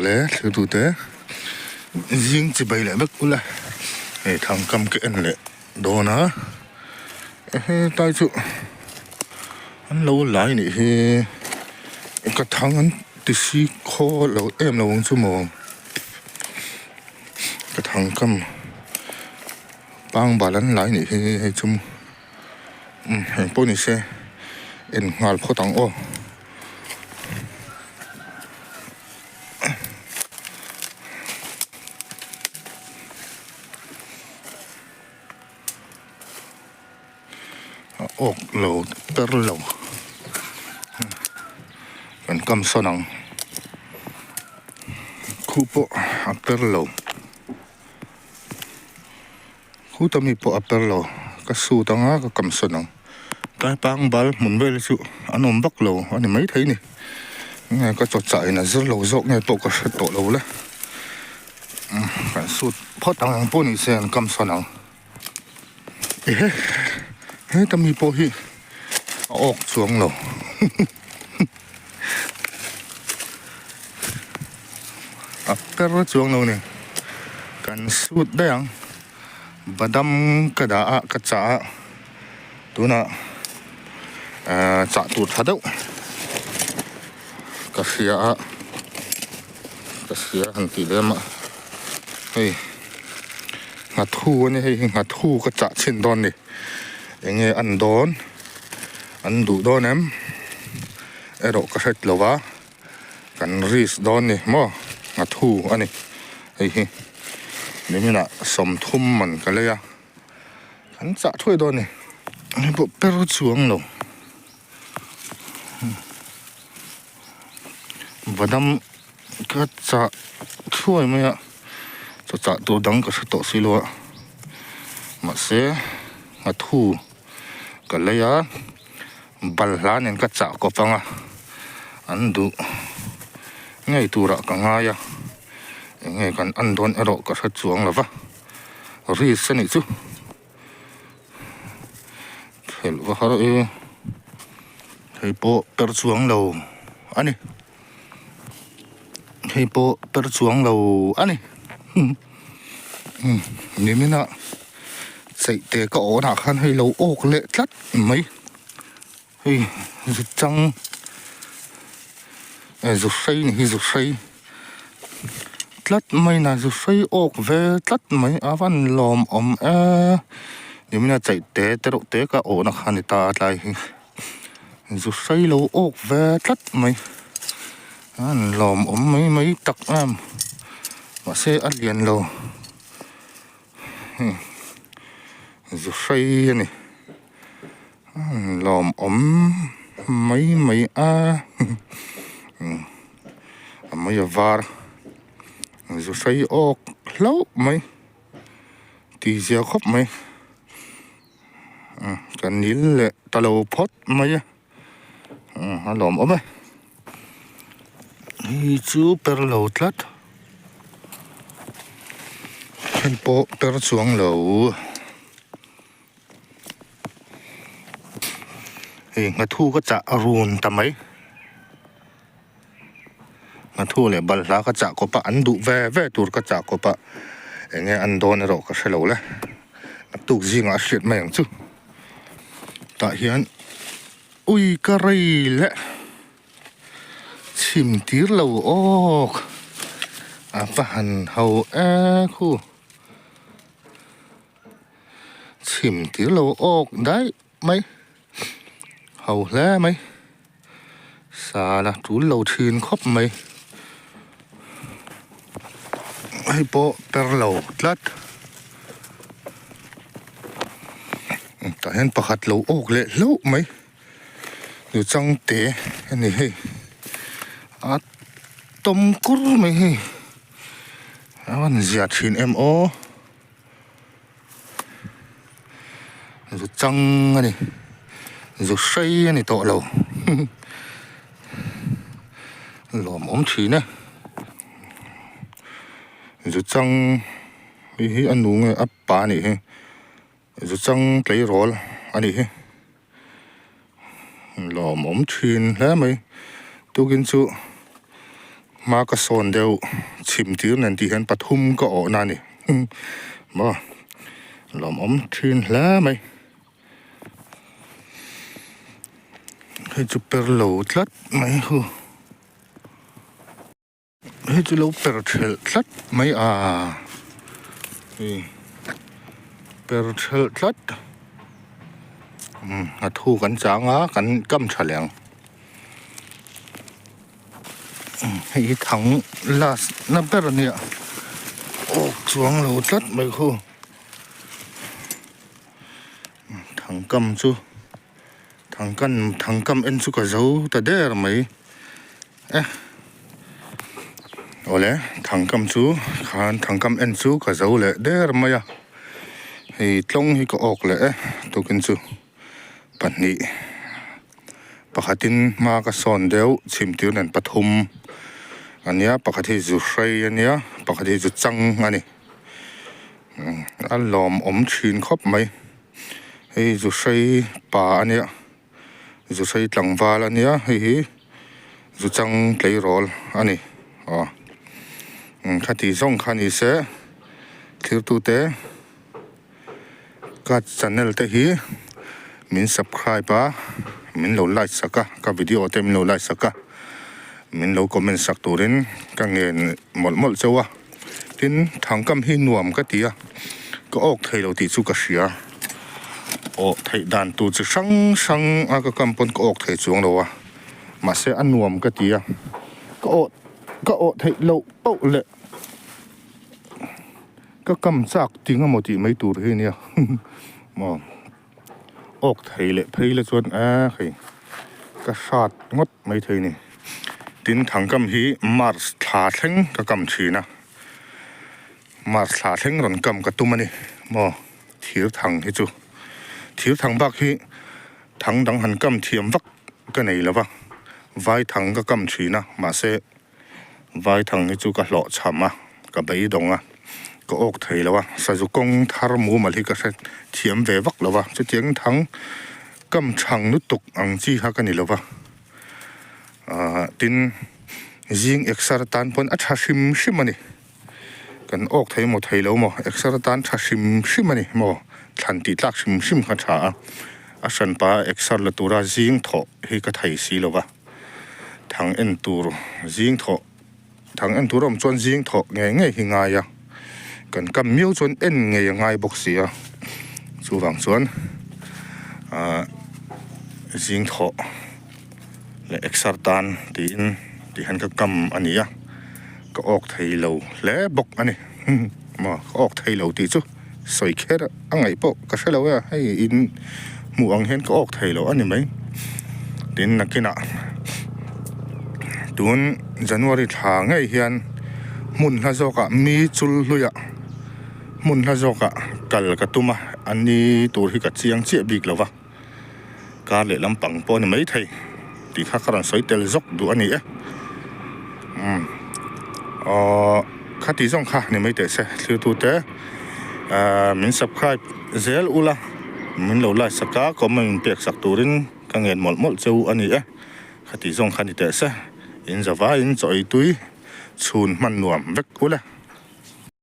le thlir tute zing chibai leh vek ula hei thangkam ka en leh dawn a hetlai chu an lo lai nih hi ka thang an ti si khaw lo em lo ang chu maw ka thangkam pangbal an lai nih hi hei chu umm engpawh ni se en nghal phawt ang aw. A awk lo per lo kan kam sawn ang khu pawh a per lo khuta mi pawh a per lo ka sut anga ka kam sawn ang tlai pangbal hmun vel chu an awm vak lo a ni maithei a ni nge ka chaw chah in a zir lo zawk nge pawh ka hre tawh lo le kan sut phawt ang eng pawh ni se an kam sawn ang. Ehe heta mi pawh hi a awk chuang lo a per chuang lo ni kan sut daih ang badam ka dah a ka chah a tunah ahh chah tur tha deuh ka hria a ka hria han tih lem a hei nghathu a ni hei hi nghathu ka chah chhin dawn a ni eng nge an dawn an duh dawn em erawh ka hret lo va kan risk dawn a ni maw nghathu a ni hei hi niminah sawmthum man ka lei a kan chah thuai dawn a ni hei pawh per chuang lo. Badam ka chah thuai mai a chaw chah tur dang ka hre tawh si lo a mahse nghathu ka lei a balhla nen ka chah kawp ang a an duh ngei turah ka ngai a eng nge kan en dawn erawh ka hre chuang lo va risk a nih chu. Phelh va har e hei pawh per chuang lo a ni hei pawh per chuang lo a ni nimin a cheih te ka awn ah khan hei lo awk leh tlat mai hei zu chang zu hrei ni hi zu hrei tlat mai na zu hrei awk ve tlat mai a van lawm awm e nimin a chaih te te reuh te ka awh na kha a ni ta a tlai hi zu hrei lo awk ve tlat mai a han lawm awm mai mai tak em mahse a lian lo zu hrei a ni. Lawmawm mai mai a a mai a var zu hrei awk hlauh mai tih zia khawp mai ka nil leh ta lo phawt mai a a lawmawm e hei chu per lo tlat hei pawh per chuang lo. Hei nghathu ka chah a run ta mai nghathu leh balhla ka chah kawp a an duh ve ve tur ka chah kawp a eng nge an dawn erawh ka hre lo le naktuk zingah a hriat mai ang chu tah hian ui ka rei leh chhim tir lo awk a va han ho e khu. Chhim tir lo awk daih mai ho hle mai sala tul lo thin khawp mai hei pawh per lo tlat tah hian pakhat lo awk leh hlauh mai nu changte a ni hei a tawm kur mai hei a rawn zia thin em aw. Zu chang a ni zu hrei a ni tawh lo lawmawm thin e zu chang hei hi a nu nge a pa a nih hi zu chang tleirawl a nih hi lawmawm thin hle mai tukin chu. Hma ka sawn deuh chhim tir nen tih hian pathum ka awhna a ni maw lawmawm thin hle mai hei chu per lo tlat mai hu hei chu lo per thelh tlat mai a hei per thelh tlat umm a thu kan chang a kan kam tha leh ang. Hei hi thang last na ber a nia awk chuang lo tlat mai khu thang kam chu thang kan thang kam en chu ka zo ta der mai e awle thang kam chu khan thang kam en chu ka zo leh der mai a hei tlawng hi ka awk leh e tukin chu pahnih. Pakhatin hma ka sawn deuh chhimtir nen pathum a nia pakhat hi zu hrei a nia pakhat hi zu chang a ni a lawmawm thin khawp mai hei zu hrei pa a nia zu hrei tlangval a nia hei hi zu chang tleirawl a ni aw khati zawng kha ni se thirtute. Ka channel te hi min subscribe a min lo like sak a ka video te min lo like sak a min lo comment sak turin ka ngen mawlh mawlh chauh a tin thangkam hi nuam ka ti a ka awk thei lo tih chu ka hria awh theih dan tur chi hrang hrang a ka kam pawn ka awk thei chuang lo a mahse a nuam ka ti a ka awh ka awh theih loh pauh leh. Ka kam chak ting amaw tih mai tur hi ania maw awk thei leh phei la chuan a hei ka hrat ngawt mai thei a ni tin thangkam hi march thla thleng ka kam thin a march thla thleng rawn kam ka tum a ni maw thir thang hi chu thir thang bak hi thang dang han kam thiam vak ka nei lo va vai thang ka kam thin a mahse. Vaithang hi chu ka hlawh chham a, ka beidawng a, ka awk thei lo a, sazu kawng thar mumal hi ka hre thiam ve vak lo va, chutiang thang kam chhang lutuk ang chi kha ka ni lo va, aah tin zing exer atan pawn a tha hrim hrim a ni, kan awk thei maw thei lo maw exer atan tha hrim hrim a ni maw thlan tih tlak hrim hrim kha tha a, a hranpa exer la tura zing thawh hi ka thei si lo va. Thang en tur zing thawh thang en tur a awm chuan zing thawh ngei ngei hi ngai a kan kam miau chuan en ngei a ngai bawk si a chuvang chuan ahh zing thawh leh exer tan tiin tihian ka kam a ni a ka awk thei lo hle bawk a ni maw ka awk thei lo tih chu sawi kher a ngaih pawh ka hre lo e hei in hmuh ang hian ka awk thei lo a ni mai tin nakinah tun January thla ngei hian hmun hla zawkah mi chul hluiah hmun hla zawkah kal ka tum a a ni tur hi ka chiang chiah bik lo va kar leh lampang pawh a ni maithei tih kha ka rawn sawi tel zawk duh a ni e umm aww khati zawng kha ni mai teh se thlir tute ahh min subscribe zel ula min lo like sak a comment min pek sak turin ka ngen mawlh mawlh che u a ni e khati zawng kha ni teh se in zavaiin chaw ei tui chhun hman nuam vek ula.